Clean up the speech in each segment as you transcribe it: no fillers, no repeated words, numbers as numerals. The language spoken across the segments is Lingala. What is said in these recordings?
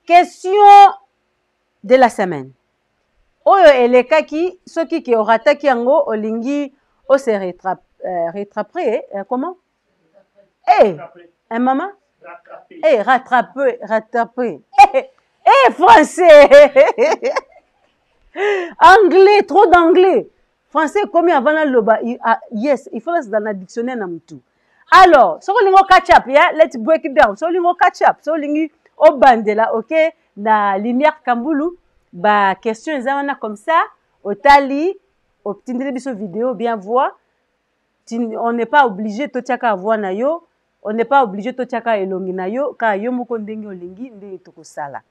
Question de la semaine oyo elekaki, soki ke orataki yango, olingi ose rattraper, comment? Eh, eh, mama, eh, rattraper, rattraper, eh, eh, français, anglais, trop d'anglais, français ekomi avant naloba. Ah, yes, il faut nazala na dictionnaire na mutu. Alors soki olingi catch up, yeah, let's break it down. Soki olingi catch up, soki olingi obandela, ok, na Lumière Kambulu, ba question eza wana. Comme ça otali, otindeli biso vidéo, bien voix. On n'est pas obligé totiaka voix na yo, on n'est pas obligé totiaka elongi na yo, kaka yo moko ndenge olingi, ndenge tokosala.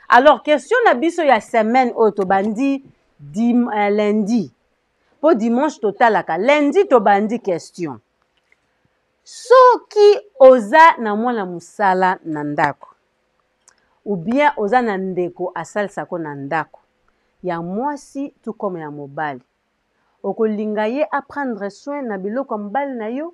Alors question na biso ya semaine oyo tobandi lundi, mpo dimanche totalaka, lundi tobandi question: soki oza na mwana mosala na ndako, ou bien oza na ndeko asalisako na ndako ya mwasi tout comme ya mobali, okolinga ye aprendre soin na biloko ya mobali na yo?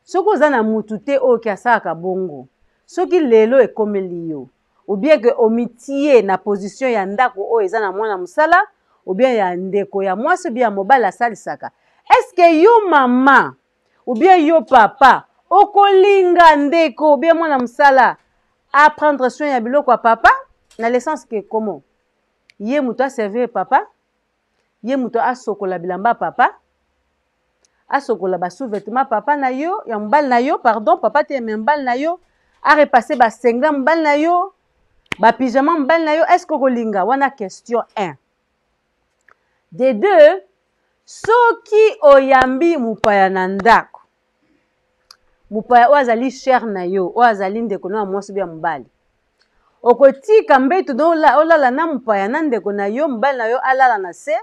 Soki oza na mutu te oyo ke asalaka bongo, soki lelo ekomeli yo, ou bien ke omitie na position ya ndako oyo eza na mwana mosala, ou bien ya ndeko ya mwasi, ou bien ya mobali asalisaka, est-ce yo mama ou bien yo papa okolinga ndeko ou bien mwana mosala aprendre soin ya biloko ya papa, na le sens ke comment ye moto aservir papa, ye moto asokola bilamba papa, asokola basous-vêtement papa na yo, ya mobali na yo, pardon, papa te, mais mobali na yo, arepasse basinglet mobali na yo, bapyjama mobali na yo, est ce que okolinga wana? Question 1. De deux, soki oyambi mopaya na ndako, mopaya oyo azali cher na yo, oyo azali ndeko na ya mwasi ya mobali, okotika mbeto olala na mopaya na ndeko na yo, mobali na yo alala na se,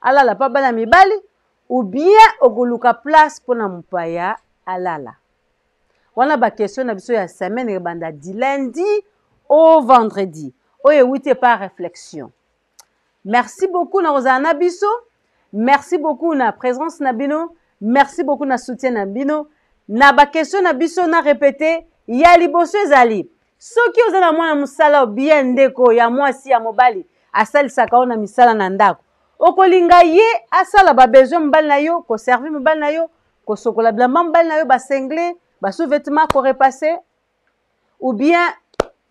alala mpa bana mibali, ou bien okoluka place mpona mopaya alala wana? Baquestion na biso ya semaine ebanda du lundi au vendredi, oyo ewuti epa réflexion. Merci beaucoup na kozala na biso, merci beaucoup na présence na bino, merci beaucoup na soutien na bino. Na baquestion na biso, na répété, ya liboso ezali: soki oza na mwana mosala, bien ndeko ya mwasi, ya mobali asalisaka yo na misala na ndako, okolinga ye asala babesoin mobali na yo, koservir mobali na yo, kosokola bilamba mobali na yo, basinglet, basous-vêtement, korepasser, ou bien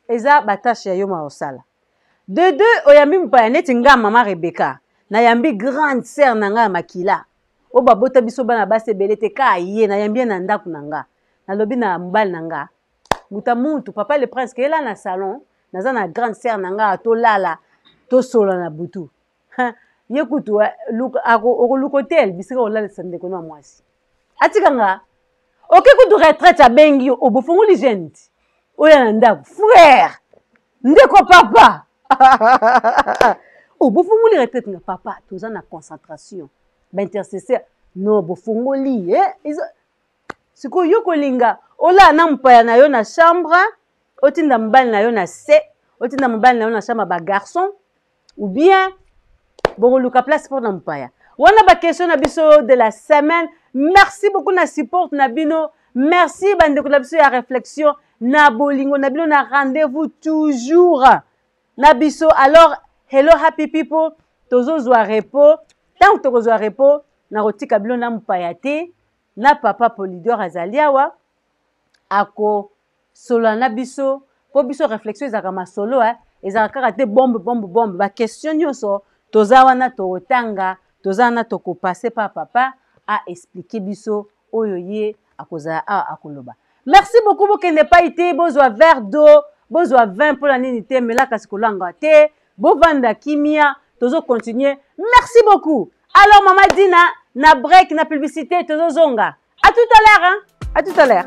eza batâches ya yo ma osala? De deux, oyambi mopaya neti nga mama Rebeka, nayambi grande sœur na ngai ya makila oyo babota biso bana basi ebele te, ka ye nayambi ye na ndako na nga. Nalobi na mobali na nga, muta mutu, papa le prince, keyela na salon, naza na grande sœur na nga, tolala, tosola na butu. Ye kutu okoluka hotel bisika kolalisa ndeko na mwasi, atika nga. Oke kutu retraite, abengi yo, obofongoli jeune ti oya na ndako, frère, ndeko, papa, bofongoli retraite nga, papa, toza na concentration baintercesseur. Non, bofongoli, eh? Sikoyo yo kolinga olala na mopaya na yo na chambre, otinda mobali na yo na se, otinda mobali na yo na chambre bagarçon, ou bien bokoluka place mpona mopaya wana? Baquestion na biso de la semaine. Merci beaucoup na support na bino, merci bandeko na biso ya réflexion, na bolingo na bino, na rendez-vous toujours na biso. Alors hello happy people, tozozwa repos. Ntango tokozwa repos, nakotika bino na mopaya te, na papa Polidor azali awa, akosolola na biso, mpo biso réflexion ezalaka masolo, eh? Ezalaka kaka te bombe, bombe, bombe. Baquestion nyonso toza wana, tokotanga, toza wana, tokopase pa papa aexpliquer biso oyo ye akozala awa akoloba. Merci beaucoup. Bokende epai te, bozwa verre d'eau, bozwa vin, mpona nini te, mela kasi kolanga te, bovanda kimia, tozocontinue. Merci beaucoup. Alors mama Dina, na break na publicité, tozozonga. À tout à l'heure, hein? À tout à l'heure.